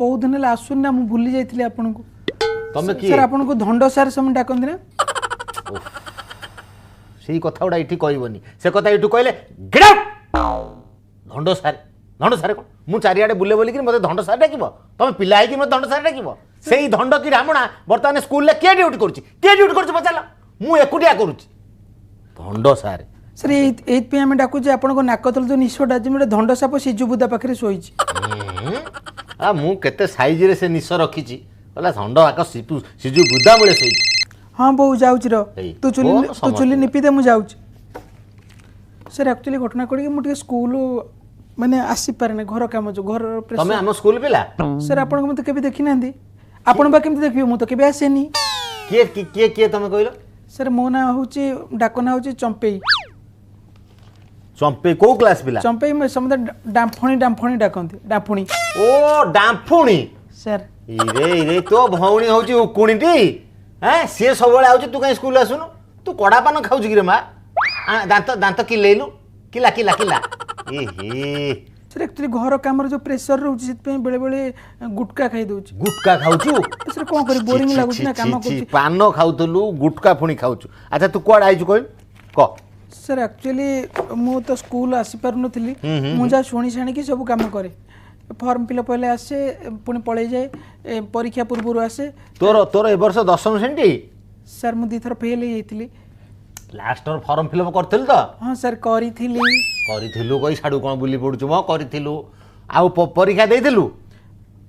ବହୁତ ଦିନ ହେଲା ଆସୁନି ନା, ମୁଁ ଭୁଲି ଯାଇଥିଲି ଆପଣଙ୍କୁ। ତମେ କିଏ? ସାର୍, ଆପଣଙ୍କୁ ଧଣ୍ଡ ସାର୍ ସେମାନେ ଡାକନ୍ତି ନା? ସେଇ କଥା ଗୁଡ଼ା ଏଠି କହିବନି। ସେ କଥା ଏଠୁ କହିଲେ ଗେଟ୍ ଆଉଟ୍। ଧଣ୍ଡ ସାର୍, ଧଣ୍ଡ ସାର୍ କ'ଣ? ମୁଁ ଚାରିଆଡ଼େ ବୁଲେ ବୋଲିକିରି ମୋତେ ଧଣ୍ଡ ସାର୍ ଡାକିବ? ତମେ ପିଲା ହେଇକି ମୋତେ ଧଣ୍ଡ ସାର୍ ଡାକିବ? ସେଇ ଧଣ୍ଡ କି ରାମଣା ବର୍ତ୍ତମାନ ସ୍କୁଲରେ କିଏ ଡ୍ୟୁଟି କରୁଛି? କିଏ ଡ୍ୟୁଟି କରୁଛି ପଚାରିଲ? ମୁଁ ଏକୁଟିଆ କରୁଛି। ଧଣ୍ଡ ସାର୍। ସାର୍, ଏଇଥିପାଇଁ ଆମେ ଡାକୁଛୁ। ଆପଣଙ୍କ ନାକ ତଳେ ଯେଉଁ ନିଶଟା, ଯେମିତି ଗୋଟେ ଧଣ୍ଡ ସାପ ସିଜୁ ବୁଦା ପାଖରେ ଶୋଇଛି। ଆ ମୁଁ କେତେ ସାଇଜରେ ସେ ନିଶ ରଖିଛି। କହିଲା ଧଣ୍ଡ ଆକ ସିଜୁ ବୁଦା ମୂଳେ ଶୋଇଛି। ହଁ ବୋଉ, ଯାଉଛି ର। ଏଇ, ତୁ ଚୁଲି ଫୋନ ତୁ ଚୁଲି ସମସ୍ତେ। ନିପି ଦେ, ମୁଁ ଯାଉଛି। ସାର୍, ଆକ୍ଚୁଆଲି ଘଟଣା କ'ଣ କି, ମୁଁ ଟିକେ ସ୍କୁଲ ମାନେ ଆସିପାରେନି ଘର କାମ ଯୋଉ ଘରର ତମେ ପ୍ରେସର। ଆମ ସ୍କୁଲ ପିଲା? ସାର୍, ଆପଣଙ୍କୁ ମୋତେ କେବେ ଦେଖିନାହାନ୍ତି। ଆପଣ ବା କେମିତି ଦେଖିବେ? ମୁଁ ତ କେବେ ଆସେନି। କିଏ କିଏ କିଏ ତମେ କହିଲ? ସାର୍, ମୋ ନାଁ ହେଉଛି, ଡାକ ନାଁ ହେଉଛି ଚମ୍ପେଇ। ଚମ୍ପେଇ, କୋଉ କ୍ଲାସ ପିଲା? ଚମ୍ପେଇ, ସମସ୍ତେ ଡାମ୍ଫୁଣି ଡାମ୍ଫୁଣି ଡାକନ୍ତି, ଡାମ୍ଫୁଣି। ଓ, ଡାମ୍ଫୁଣି। ସାର୍। ଇରେ ଇରେ, ତୋ ଭଉଣୀ ହଉଛି ଉକୁଣିଟି। ହେଁ, ସିଏ ସବୁବେଳେ ଆଉଛି, ତୁ କାହିଁ ସ୍କୁଲ ଆସୁନୁ? ତୁ କଡ଼ା ପାନ ଖାଉଛୁ କିରେ ମା? ଦାନ୍ତ ଦାନ୍ତ କିଲେଇଲୁ, କିଲା କିଲା କିଲା। ଏ ହେ। ସାର୍, ଆକ୍ଚୁଆଲି ଘର କାମର ଯେଉଁ ପ୍ରେସର ରହୁଛି, ସେଥିପାଇଁ ବେଳେବେଳେ ଗୁଟକା ଖାଇ ଦେଉଛି। ଗୁଟକା ଖାଉଛୁ? ସାର୍, କ'ଣ କରିବି, ବୋରିଂ ଛି, ଲାଗୁଛି ଛି, ନା, କାମ ଛି, କରୁଛି। ପାନ ଖାଉଥିଲୁ, ଗୁଟକା ପୁଣି ଖାଉଛୁ। ଆଚ୍ଛା, ତୁ କୁଆଡ଼େ ଆଇଛୁ କହିଲୁ, କହ। ସାର୍, ଆକ୍ଚୁଆଲି ମୁଁ ତ ସ୍କୁଲ ଆସିପାରୁନଥିଲି। ମୁଁ ଯାହା ଶୁଣି ଶୁଣିକି ସବୁ କାମ କରେ। ଫର୍ମ ଫିଲ୍ଅପ୍ ହେଲେ ଆସେ, ପୁଣି ପଳେଇଯାଏ। ପରୀକ୍ଷା ପୂର୍ବରୁ ଆସେ। ତୋର ଏ ବର୍ଷ ଦଶମ ଶ୍ରେଣୀଟି? ସାର୍, ମୁଁ ଦୁଇଥର ଫେଲ୍ ହେଇଯାଇଥିଲି। ଲାଷ୍ଟ ଫର୍ମ ଫିଲ୍ଅପ୍ କରିଥିଲୁ ତ? ହଁ ସାର୍, କରିଥିଲି। କରିଥିଲୁ କହି ସାଡ଼ୁ କ'ଣ ବୁଲି ପଡ଼ୁଛୁ ମ? କରିଥିଲୁ। ଆଉ ପରୀକ୍ଷା ଦେଇଥିଲୁ?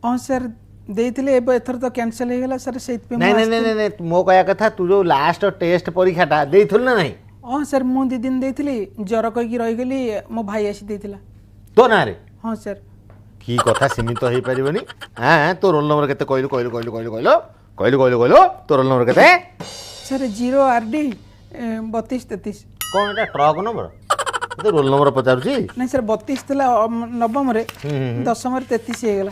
ହଁ ସାର୍, ଦେଇଥିଲି। ଏବେ ଏଥର ତ କ୍ୟାନସେଲ୍ ହେଇଗଲା ସାର୍, ସେଇଥିପାଇଁ ନାଇଁ ମୁଁ ନାଇଁ ନାଇଁ। ଆସିଥିଲି। ନାଇଁ, ମୋ କହିବା କଥା, ତୁ ଯୋଉ ଲାଷ୍ଟ ଟେଷ୍ଟ ପରୀକ୍ଷାଟା ଦେଇଥିଲୁ ନା ନାହିଁ? ହଁ ସାର୍, ମୁଁ 2 ଦିନ ଦେଇଥିଲି, ଜ୍ୱର କହିକି ରହିଗଲି। ମୋ ଭାଇ ଆସି ଦେଇଥିଲା। ତୋ ନାଁରେ? ହଁ ସାର୍। କି କଥା, ସୀମିତ ହେଇପାରିବନି। ହଁ, ତୋ ରୋଲ ନମ୍ବର କେତେ କହିଲୁ, କହିଲୁ, କହିଲୁ, କହିଲୁ, କହିଲୁ, କହିଲୁ, କହିଲୁ, କହିଲୁ, ତୋ ରୋଲ ନମ୍ବର କେତେ? Sir, 0 RD 3233। କ'ଣ ଏଟା ଟ୍ରକ୍ ନମ୍ବର? ତୋ ରୋଲ ନମ୍ବର ପଚାରୁଛି। ନାଇଁ ସାର୍, 32 ଥିଲା ନବମରେ, ଦଶମରେ 33 ହେଇଗଲା।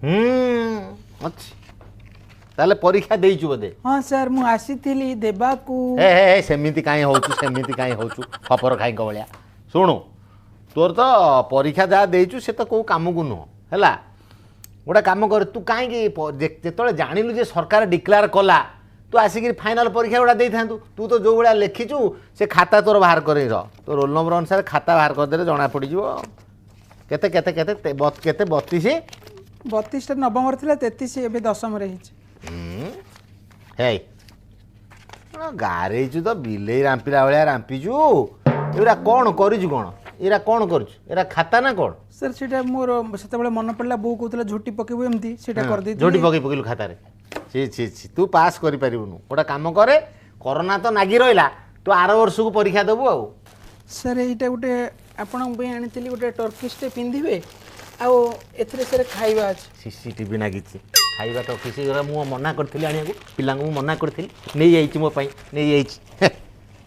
ହୁଁ, ଅଛି। ତାହେଲେ ପରୀକ୍ଷା ଦେଇଛୁ ବୋଧେ? ହଁ ସାର୍, ମୁଁ ଆସିଥିଲି ଦେବାକୁ। ହେ ହେ ହେ, ସେମିତି କାହିଁ ହଉଛୁ? ସେମିତି କାହିଁ ହଉଛୁ ଖପର ଖାଇଙ୍କ ଭଳିଆ? ଶୁଣୁ, ତୋର ତ ପରୀକ୍ଷା ଯାହା ଦେଇଛୁ ସେ ତ କେଉଁ କାମକୁ ନୁହଁ। ହେଲା, ଗୋଟେ କାମ କର, ତୁ କାହିଁକି ଯେତେବେଳେ ଜାଣିଲୁ ଯେ ସରକାର ଡିକ୍ଲେୟାର କଲା, ତୁ ଆସିକିରି ଫାଇନାଲ ପରୀକ୍ଷା ଗୁଡ଼ା ଦେଇଥାନ୍ତୁ। ତୁ ତ ଯେଉଁ ଭଳିଆ ଲେଖିଛୁ, ସେ ଖାତା ତୋର ବାହାର କରି ରହ। ତୋ ରୋଲ ନମ୍ବର ଅନୁସାରେ ଖାତା ବାହାର କରିଦେଲେ ଜଣା ପଡ଼ିଯିବ କେତେ କେତେ କେତେ କେତେ। 32? 32ଟା ନବମରେ ଥିଲା, 33 ଏବେ ଦଶମରେ ହେଇଛି। ହେଇ, କ'ଣ ଗାରେଇଛୁ ତ? ବିଲେଇ ରାମ୍ପିଲା ଭଳିଆ ରାମ୍ପିଛୁ। ଏଗୁଡ଼ା କ'ଣ କରିଛୁ? କ'ଣ ଏଇରା କ'ଣ କରୁଛୁ? ଏରା ଖାତା ନା କ'ଣ? ସାର୍, ସେଇଟା ମୋର ସେତେବେଳେ ମନେ ପଡ଼ିଲା, ବୋଉ କହୁଥିଲା ଝୋଟି ପକେଇବୁ, ଏମିତି ସେଇଟା କରିଦେଇଥିଲି। ଝୋଟି ପକେଇ ପକେଇଲୁ ଖାତାରେ। ଛି ଛି ଛି, ତୁ ପାସ୍ କରିପାରିବୁନୁ। ଗୋଟେ କାମ କରେ, କରୋନା ତ ନାଗି ରହିଲା, ତୁ ଆର ବର୍ଷକୁ ପରୀକ୍ଷା ଦେବୁ ଆଉ। ସାର୍, ଏଇଟା ଗୋଟେ ଆପଣଙ୍କ ପାଇଁ ଆଣିଥିଲି, ଗୋଟେ ଟର୍କିସଟେ ପିନ୍ଧିବେ। ଆଉ ଏଥିରେ ସାର୍ ଖାଇବା ଅଛି। ସିସିଟିଭି ନାଗିଛି, ଖାଇବା ଟର୍କିସ୍। ଏଗୁଡ଼ା ମୁଁ ମନା କରିଥିଲି ଆଣିବାକୁ ପିଲାଙ୍କୁ, ମୁଁ ମନା କରିଥିଲି। ନେଇଯାଇଛି, ମୋ ପାଇଁ ନେଇଯାଇଛି।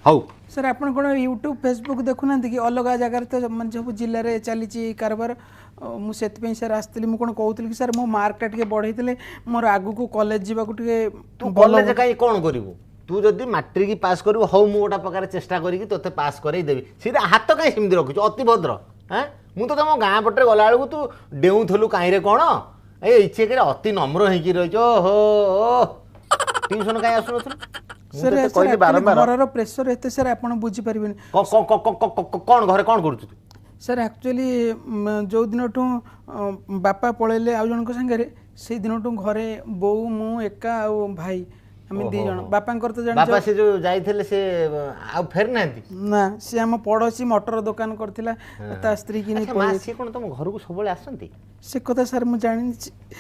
ହଉ। ସାର୍, ଆପଣ କ'ଣ ୟୁଟ୍ୟୁବ୍ ଫେସବୁକ୍ ଦେଖୁନାହାନ୍ତି କି? ଅଲଗା ଜାଗାରେ ତ ମାନେ ସବୁ ଜିଲ୍ଲାରେ ଚାଲିଛି ଏଇ କାରବାର। ମୁଁ ସେଥିପାଇଁ ସାର୍ ଆସିଥିଲି। ମୁଁ କ'ଣ କହୁଥିଲି କି ସାର୍, ମୋ ମାର୍କଟା ଟିକେ ବଢ଼େଇଥିଲେ ମୋର ଆଗକୁ କଲେଜ ଯିବାକୁ ଟିକେ ତୁ ଭଲ। କଲେଜ କାହିଁ, କ'ଣ କରିବୁ? ତୁ ଯଦି ମାଟ୍ରିକ ପାସ୍ କରିବୁ, ହଉ, ମୁଁ ଗୋଟେ ପ୍ରକାର ଚେଷ୍ଟା କରିକି ତୋତେ ପାସ୍ କରେଇ ଦେବି। ସେଇଟା ହାତ କାହିଁ ସେମିତି ରଖୁଛୁ? ଅତି ଭଦ୍ର। ହାଁ, ମୁଁ ତ ତମ ଗାଁ ପଟରେ ଗଲାବେଳକୁ ତୁ ଡେଉଁଥିଲୁ କାହିଁରେ କ'ଣ। ଏ ଇଚ୍ଛେ କରି ଅତି ନମ୍ର ହେଇକି ରହିଛୁ। ଓହୋ, ଟ୍ୟୁସନ୍ କାହିଁ ଆସୁନଥିଲୁ? ମୁଁ ସାର୍ ତୋତେ ସାର୍ କହିଲି actually ବାରମ୍ବାର। ଘରର ପ୍ରେସର ଏତେ ସାର୍, ଆପଣ ବୁଝିପାରିବେନି। କ'ଣ ଘରେ କ'ଣ କରୁଛୁ ତୁ? ସାର୍, ଆକ୍ଚୁଆଲି ଯେଉଁ ଦିନଠୁ ବାପା ପଳେଇଲେ ଆଉ ଜଣଙ୍କ ସାଙ୍ଗରେ, ସେଇ ଦିନଠୁ ଘରେ ବୋଉ, ମୁଁ ଏକା ଆଉ ଭାଇ, ଆମେ 2 ଜଣ। ବାପାଙ୍କର ତ ଜାଣିଛ। ବାପା ସେ ଯୋଉ ଯାଇଥିଲେ, ସେ ଆଉ ଫେରିନାହାନ୍ତି? ନା, ସେ ଆମ ପଡ଼ୋଶୀ ମଟର ଦୋକାନ କରିଥିଲା, ତା ସ୍ତ୍ରୀ କି ନେଇ ଆଚ୍ଛା ମା, ପଳେଇ। ସିଏ କ'ଣ ତମ ଘରକୁ ସବୁବେଳେ ଆସନ୍ତି? ସେ କଥା ସାର୍ ମୁଁ ଜାଣିନି।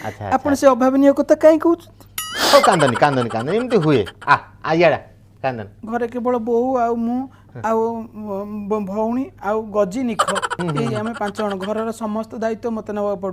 ଆଚ୍ଛା। ଆପଣ ସେ ଅଭାବନୀୟ କଥା କାହିଁ କହୁଛନ୍ତି? ହଉ, କାନ୍ଦନି, କାନ୍ଦନି, କାନ୍ଦନି, ଏମିତି ହୁଏ। ଆ ଆ ଇଆଡ଼ା, କାନ୍ଦନି। ଘରେ କେବଳ ବୋଉ ଆଉ ମୁଁ ଆଉ ଭଉଣୀ ଆଉ ଗଜି ନିଖ, ଏଇ ଆମେ 5 ଜଣ। ଘରର ସମସ୍ତ ଦାୟିତ୍ୱ ମୋତେ ନେବାକୁ ପଡୁଛି।